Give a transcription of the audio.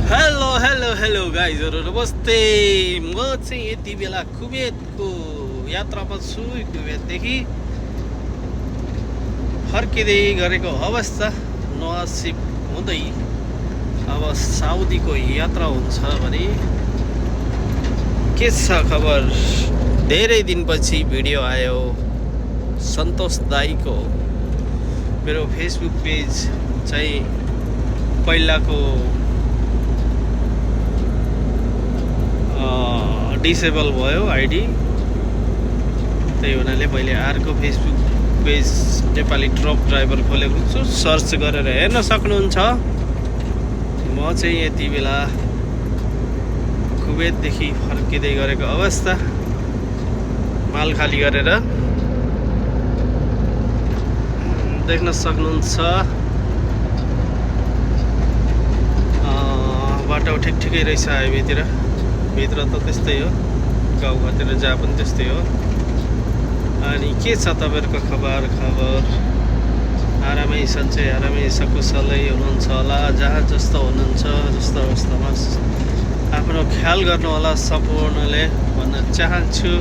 Hello hello hello गाइजहरू नमस्ते। म चाहिँ यति बेला कुवेतको यात्रामा छु। कुवेतदेखि फर्किँदै गरेको अवस्था नसिब हुँदै अब साउदीको यात्रा हुन्छ भने के छ खबर। धेरै दिनपछि भिडियो आयो सन्तोष दाईको। मेरो फेसबुक पेज चाहिँ पहिलाको डिसेबल भयो आइडी, त्यही हुनाले मैले अर्को Facebook page Nepali truck driver खोलेको छु। सर्च गरेर हेर्न सक्नुहुन्छ। म चाहिँ यति बेला कुवेतदेखि फर्किँदै गरेको अवस्था माल खाली गरेर देख्न सक्नुहुन्छ। बाटो ठिकै रहेछ हाइवेतिर। भित्र त त्यस्तै हो, गाउँघरतिर जहाँ पनि त्यस्तै हो। अनि के छ तपाईँहरूको खबर? आरामै सन्चै आरामै सकुशलै हुनुहुन्छ होला। जहाँ जस्तो हुनुहुन्छ जस्तो अवस्थामा आफ्नो ख्याल गर्नु होला सम्पूर्णले भन्न चाहन्छु।